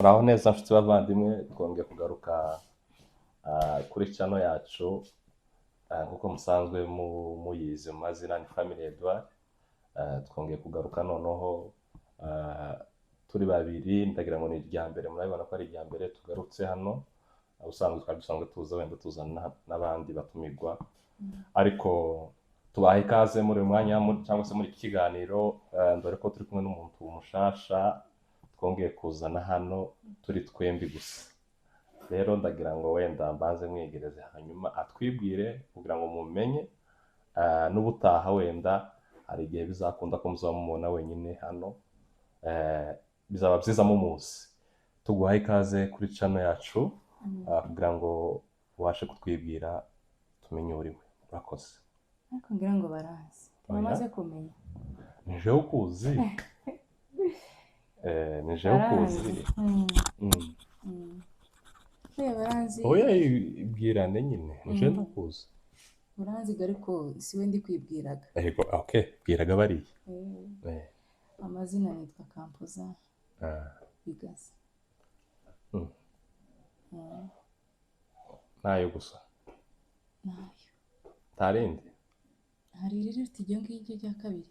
Muraho neza nshuti bavandimwe, twongeye kugaruka kuri channel yacu, nk'uko musanzwe muyizi mu mazina ni Family Edouard. Twongeye kugaruka noneho turi babiri. Ndagira ngo ni irya mbere, murabibona ko ari irya mbere tugarutse hano. Ubusanzwe twari dusanzwe tuza wenda tuzana n'abandi batumirwa, ariko tubaha ikaze muri uyu mwanya cyangwa se muri iki kiganiro, dore ko turi kumwe n'umuntu mushasha twongeye kuzana hano turi twembi gusa. Rero ndagira ngo wenda mbanze mwegereze, hanyuma atwibwire kugira ngo mumenye, n'ubutaha wenda hari igihe bizakunda ko muzaba mumubona wenyine hano, bizaba byiza mumuzi. Tuguhaye ikaze kuri channel yacu, kugira ngo ubashe kutwibwira tumenye uriwe. Urakoze. Ariko ngira ngo baranzi. Oya. Bamaze kumenya. Ni jewe ukuzi. Ni jewe ukuzi. Baranzi. Oya, baranzi. Oya, ibwirane nyine, ni jewe ndakuzi. Uranzi ariko siwe ndi kwibwiraga. Yego, okay, bwiraga bariya. Amazina nitwa Kampoza Bigazi. Ntayo gusa? Nayo. Ntarindi? Hari iriri iryo ngiryo rya kabiri.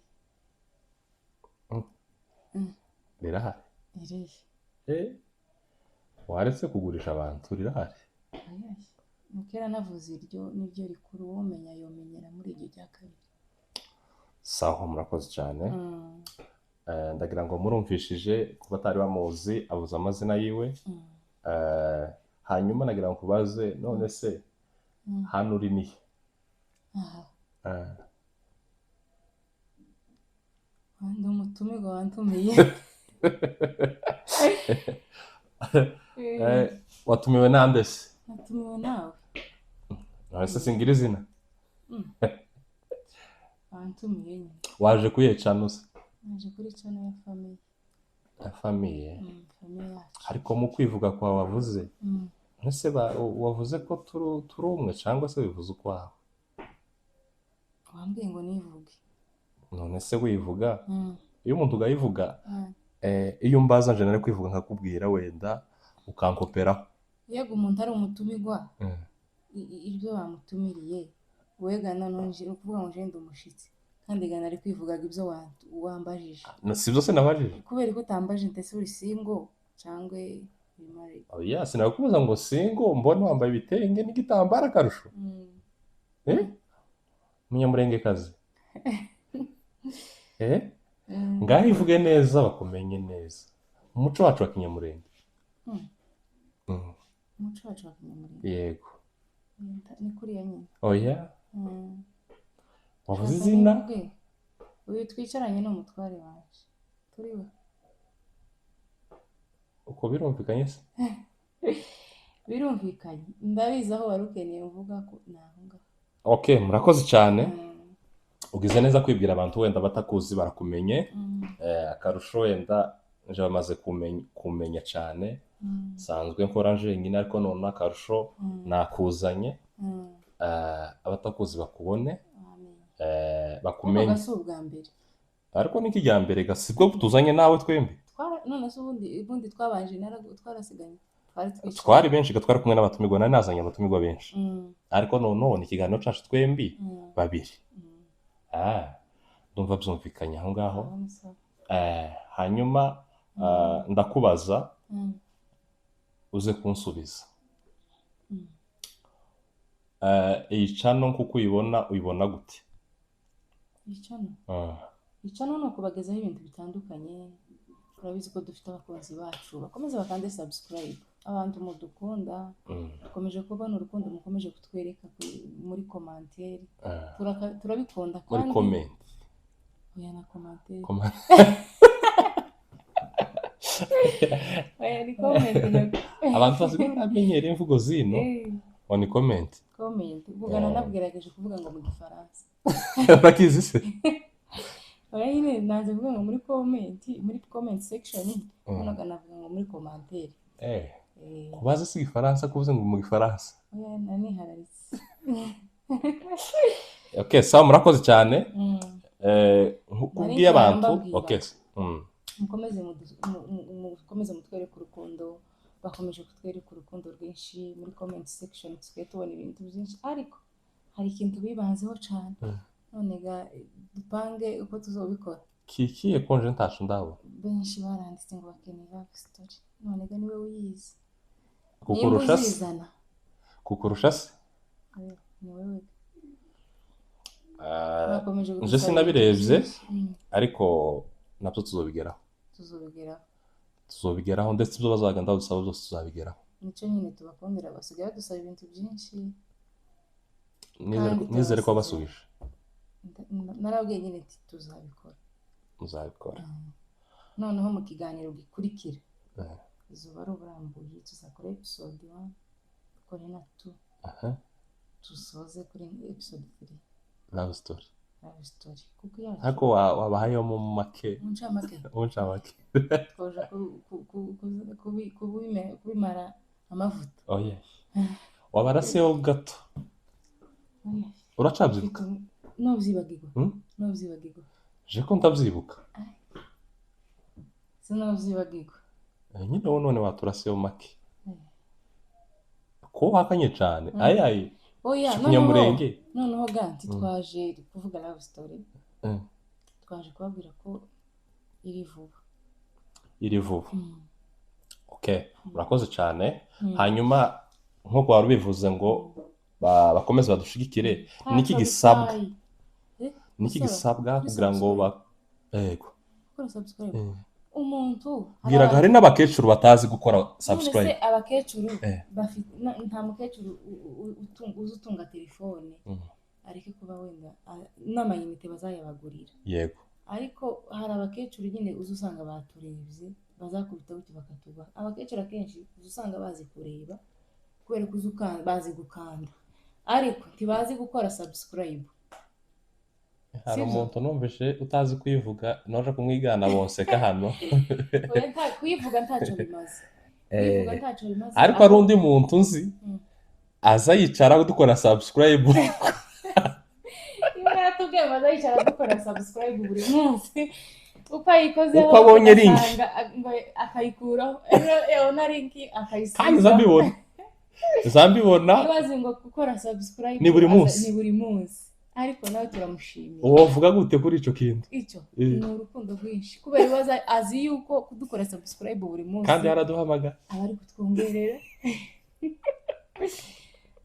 Rirahari? Irihe? Waretse kugurisha abantu, rirahari. Ayaye. Kera navuze iryo niryo rikuru, uwomenya yomenyera muri iryo rya kabiri. Sawa, murakoze cyane. Ndagira ngo murumvishije, kuba atari bamuzi abuze amazina yiwe. Hanyuma nagira ngo kubaze, none se hano uri nihe? Aha. Ndi umutumirwa wantumiye. Watumiwe nande se? Natumiwe nawe. None se singira izina? Wantumiye nyine. Waje kuyecana se? Naje kuri channel ya famille. Ya famille? Famille yacu. Ariko mu kwivuga kwawe wavuze, ese wavuze ko turi umwe cyangwa se bivuze ukwawe? Wambwiye ngo nivuge. None se wivuga, iyo umuntu ugayivuga, iyo umbaza nje nari kwivuga nkakubwira, wenda ukankoperaho. Yego, umuntu ari umutumirwa, ibyo bamutumiriye wega noneho ni ukuvuga ngo nje ndi umushitsi, kandi gana ari kwivugaga ibyo wambajije. Si byo se nabajije? Kubera ko utambajije ndetse uri single cyangwa uri married? Oya, sinakubaza ngo single, mbona wambaye ibitenge n'igitambaro akarusho. Umunyamurengekazi. Ngaho ivuge neza bakumenye neza. Umuco wacu wa kinyamurenge. Umuco wacu wa kinyamurenge? Yego. Ni kuriya nyine. Oya. Wavuze izina? Nivuge. Uyu twicaranye ni umutware wanje. Turi we. Uko birumvikanye se? Birumvikanye. Ndabizi aho wari ukeneye uvuga ko naho ngaho. Okay, murakoze cyane. Ugize neza kwibwira abantu, wenda batakuzi barakumenye. Akarusho wenda nje bamaze kumenya cyane. Sanzwe nkora njenyine, ariko none akarusho nakuzanye. Abatakuzi bakubone. Bakumenye. Ariko si ubwa mbere. Ariko ni kijyambere gasibwo tuzanye nawe twembi. None se ubundi twabanje twarasiganye. Twari twicaye. Twari benshi, twari kumwe n'abatumirwa, nari nazanye abatumirwa benshi. Ariko none ni ikiganiro cyacu twembi babiri. Ndumva byumvikanye aho ngaho. Hanyuma ndakubaza uze kunsubiza. Iyi channel nkuko uyibona, uyibona gute? Iyi channel? Iyi channel ni ukubagezaho ibintu bitandukanye. Urabizi ko dufite abakunzi bacu bakomeza bakande subscribe, abantu mudukunda, dukomeje kubona urukundo mukomeje kutwereka muri commentaire. Turabikunda muri kandi comment. Oya, na commentaire. Oya, ni comment nako. Abantu basigaye baramenyereye imvugo zino. Ngo ni comment. Comment. Uvugana nabwirageje kuvuga ngo mu Gifaransa. Urakizi se? Oya nyine nanze kuvuga ngo muri comment, muri comment section, nonaga navuga ngo muri commentaire. Kubaza si Igifaransa, kuvuze ngo mu Gifaransa. Oya, nanihararitse. Okay, sawa, murakoze cyane. Nk'uko Nari ubwiye abantu, mbabwira. okay. Mukomeze mukomeze mutwereke urukundo. Bakomeje kutwereka urukundo rwinshi muri comment section, tusigaye tubona ibintu byinshi, ariko hari ikintu bibanzeho cyane. None ga dupange uko tuzobikora. Kikiye konje ntacu ndabona. Benshi baranditse ngo bakeneye love story. None ga niwe uyizi. Nimba Kukurusha se? uzizana. Kukurusha se? Oya, ni wewe. Ah, bakomeje nje kudusaba ibintu sinabirebye. byinshi. Ariko nabyo tuzobigeraho. Tuzobigeraho. Tuzobigeraho, ndetse ibyo bazagenda badusaba byose tuzabigeraho. Nicyo nyine tubakundira, basigaye badusaba ibintu byinshi. Nizere Kandi nizere ko turabasezera. wabasubije. Narabwiye nyine nti tuzabikora. Muzabikora. Noneho mu kiganiro gikurikira izuba ari uburambuye, tuzakora episode 1, dukore na 2, dusoze kuri episode 3. Love story. Love story, kuko yacu Ariko wabahayeho mu make. Mu ncamake. Mu ncamake. Twoja kubimara amavuta. Oh yeah, wabaraseho gato. Oya, Uracabyibuka? Novyibagirwa. Hmm? Novyibagirwa. Je ko ndabyibuka. Sinovyibagirwa. Nyine wowe none waturaseho make. Ko wahakanye cane. Ayayi. Oya, noneho Kinyamurenge. Noneho ga ntitwaje kuvuga love story, twaje kubabwira ko iri vuba. Iri vuba. Okay, urakoze cyane. Hanyuma nk'uko wari ubivuze ngo bakomeze badushigikire, niki Ntacyo gisabwa? bitwaye. Niki Gusaba gisabwa kuri kugira ngo ba subscribe. Yego. Gukora subscribe. Umuntu hari Bwiraga hari n'abakecuru batazi gukora none se subscribe. Abakecuru bafite nta mukecuru uzi utunga telefone, areke kuba wenda n'amayinite bazayabagurira. Ariko hari abakecuru nyine uzi usanga baturebye, bazakubita gutyo bakatuba. Abakecuru akenshi uzi usanga bazi kureba, kubera ko uzi bazi gukanda, ariko ntibazi gukora subscribe. Hari Sibyo? umuntu numvise utazi kuyivuga, noje kumwigana bonseka hano. Oya, kuyivuga ntacyo bimaze, kuyivuga ntacyo bimaze. Ariko hari undi muntu nzi aza yicara dukora subscribe. Niba yaratubwiye ngo azayicara dukora subscribe buri munsi uko ayikozeho, Uko abonye link. Ugasanga, ngo akayikuraho, ejo yabona link akayisubiza. Kandi nzambibona, nzambibona. Ibaze ngo gukora subscribe Ni buri munsi. Ni buri munsi, ariko nawe turamushimira. Wovuga gute kuri ico kintu? Icyo ni urukundo rwinshi, kubera ibibazo azi yuko kudukora subscribe buri munsi Kandi yaraduhamagara. Aba ari kutwongerera,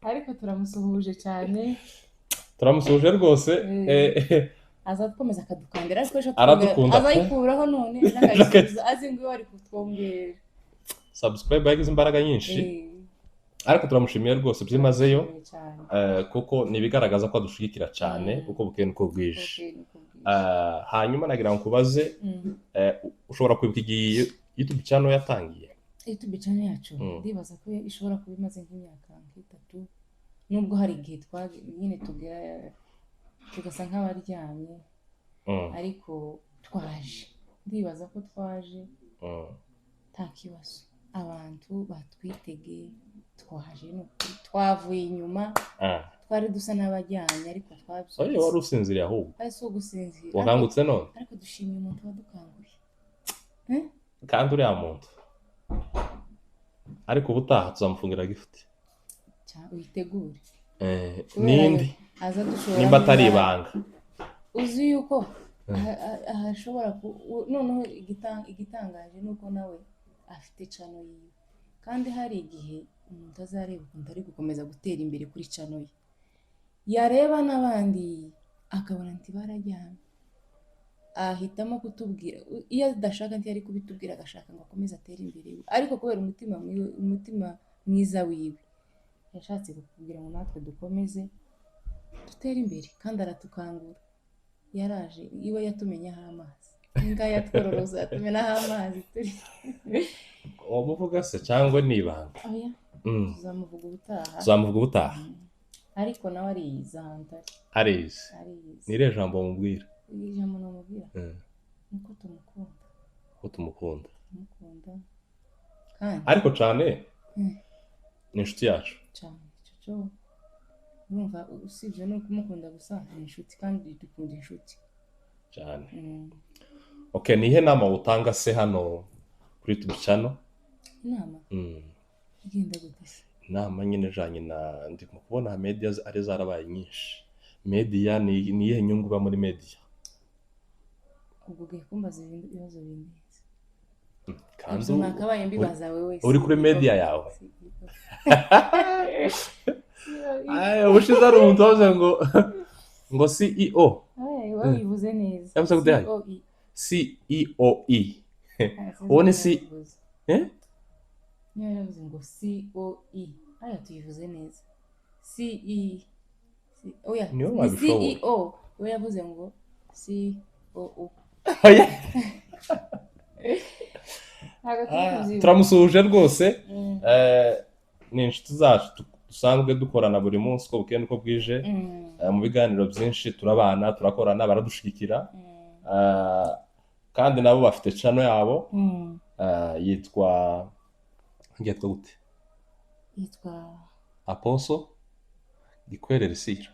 ariko turamusuhuje cyane. Turamusuhuje rwose. Azakomeza akadukandira, ariko ejo Aradukunda pe. Azayikuraho none n'akayisubiza, azi ngo iyo ari kutwongerera. Subscribe yagize imbaraga nyinshi. Ariko turamushimiye rwose byimazeyo. Turamushimiye cyane. Kuko ni ibigaragaza ko adushigikira cyane uko bukeye nuko bwije. Okay, niko bwije. Hanyuma nagira ngo nkubaze, ushobora kwibuka igihe YouTube channel yatangiye? YouTube channel yacu, ndibaza ko ishobora kuba imaze nk'imyaka nk'itatu, nubwo hari igihe nyine tugera tugasa nk'abaryamye, ariko twaje, ndibaza ko twaje nta kibazo. Abantu batwitege, twaje ni ukuri, twavuye inyuma. Twari dusa n'abajyanye, ariko twabyutse. Oye, wari usinziriye ahubwo. Ari si ugusinzira. Wakangutse none. Ariko dushimiye umuntu wadukanguye. Kandi uriya muntu, ariko ubutaha tuzamufungira gift. Witegure. Kubera Nindi aza dushoramo nimba atari imbaraga. ibanga. Uzi yuko ahashobora noneho igitangaje ni uko nawe afite channel yiwe, kandi hari igihe umuntu azareba ukuntu ari gukomeza gutera imbere kuri channel ye, yareba n'abandi akabona nti barajyana, ahitamo kutubwira. Iyo adashaka ntiyari kubitubwira, agashaka ngo akomeze atere imbere we. Ariko kubera umutima mwiza wiwe, yashatse kugira ngo natwe dukomeze dutere imbere, kandi aratukangura. Yaraje iwe yatumenyeho amazi, imbwa yatwororoza yatumenaho amazi turi. Wamuvuga se cyangwa ni ibanga? Oya, tuzamuvuga ubutaha. Tuzamuvuga ubutaha. Ariko nawe ariyizi ahantu ari. Arizi. Ariyizi. Ni irihe jambo mubwira? Ijambo namubwira ni uko tumukunda. Ko tumukunda. Tumukunda kandi. Ariko cyane ni inshuti yacu. Cyane, icyo cyo urumva, usibye no kumukunda gusa, ni inshuti, kandi dukunda inshuti. Cyane. Okay, ni iyihe nama utanga se hano kuri YouTube channel? Inama igenda gute se? Inama nyine ijanye na, ndi mu kubona media ari zarabaye nyinshi. Media ni iyihe nyungu iba muri media? Ubwo ugiye kumbaza ibibazo bindenze. Kandi Ibyo nakabaye mbibaza wewe. Uri kuri media yawe. Ay, ubushize hari umuntu wavuze ngo CEO. Wabivuze neza. Yavuze gute yayo? COE. CEOE. Ah, sinzi Uwo ni niba C yabivuze. Eh? Niba yaravuze ngo COE, aya tuyivuze neza. CE, C, oya, Niwe ni wabishoboye. CEO. We yavuze ngo COO. Oya. Ntabwo turi kubyibuka. Turamusuhuje rwose. Ni inshuti zacu dusanzwe dukorana buri munsi uko bukeye n'uko bwije. Mu biganiro byinshi turabana, turakorana, baradushigikira. Kandi nabo bafite channel yabo. Yitwa gute? Yitwa Apostle Gikwerere Sira.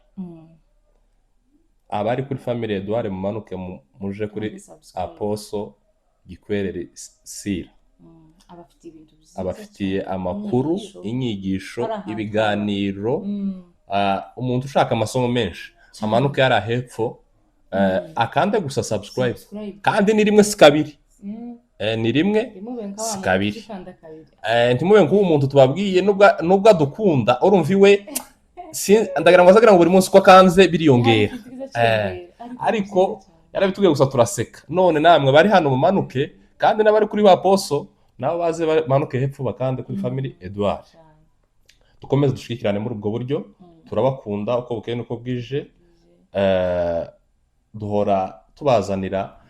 Abari kuri Family Edouard, mumanuke muje kuri Kandi subscribe. Apostle Gikwerere Sira. Abafite ibintu byiza Abafitiye cyane. amakuru, Inyigisho. inyigisho, Hari ahantu ibiganiro. Umuntu ushaka amasomo menshi amanuke yari hepfo, akande gusa subscribe. Subscribe. Kandi ni rimwe, si kabiri. Ni rimwe, Ntimube nka wa si muntu kabiri. ukanda kabiri. Ntimube nk'uwo muntu tubabwiye, nubwo adukunda, urumva iwe ndagira ngo azagira ngo buri munsi uko akanze biriyongera. Hari ikintu cyiza cyiyongera, Ariko ariko ni byiza cyane. Yarabitubwiye gusa turaseka. None namwe bari hano mumanuke, kandi n'abari kuri ba Poso nabo baze bamanuke hepfo bakande kuri Family Edouard. Cyane. Dukomeze dushigikirane muri ubwo buryo. Turabakunda uko bukeye n'uko bwije. Duhora tubazanira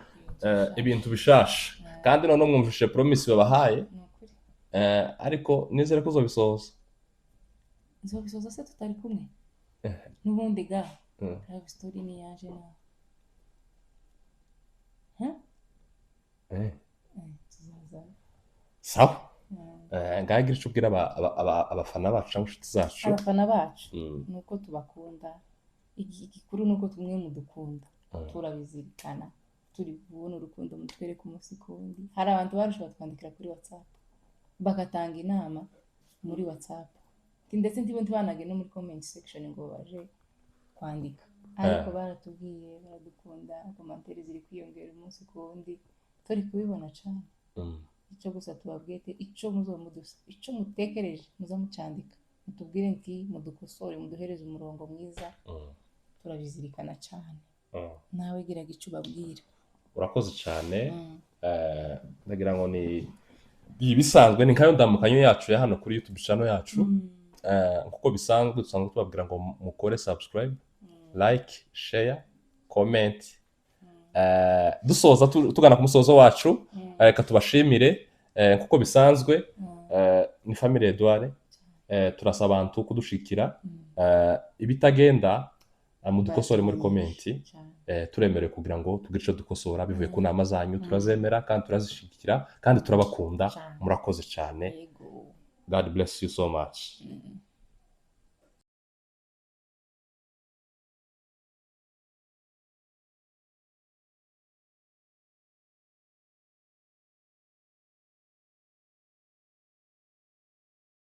ibintu bishasha, kandi noneho mwumvise promise babahaye. Ni ukuri. Ariko nizere ko uzobisohoza. Nzobisoza se tutari kumwe n'ubundi ga? Love story ni yaje nawe. Huh? Tuzaza. Sawa. Ngaho gira icyo ubwira abafana bacu cyangwa inshuti zacu. Abafana bacu, ni uko tubakunda. Igikuru ni uko tumwe mudukunda. Turabizirikana, turi kubona urukundo mutwereka umunsi ku wundi. Hari abantu barusha batwandikira kuri WhatsApp, bagatanga inama muri WhatsApp, ndetse ntibanage no muri comment section ngo baje kwandika, ariko baratubwiye baradukunda. Commentaire ziri kwiyongera umunsi ku wundi, turi kubibona cyane. Icyo gusa tubabwiye ati icyo muzoba mudusa, icyo mutekereje muza mucyandika, mutubwire nti mudukosore, muduhereze umurongo mwiza. Turabizirikana cyane. Nawe giraga icyo ubabwira. Urakoze cyane. Ndagira ngo ni ibisanzwe, ni nkayo ndamukanyo yacu ya hano kuri YouTube channel yacu. Nkuko bisanzwe, dusanzwe tubabwira ngo mukore subscribe, like, share, comment. Dusoza tugana ku musozo wacu, reka tubashimire. Nkuko bisanzwe, ni Family Edouard. Turasaba abantu kudushikira. Ibitagenda, mudukosore muri comment. Cyane. Turemerewe kugira ngo tugire icyo dukosora bivuye ku nama zanyu. Turazemera kandi turazishyigikira kandi turabakunda. Cyane. Murakoze cyane. Yego. God bless you so much.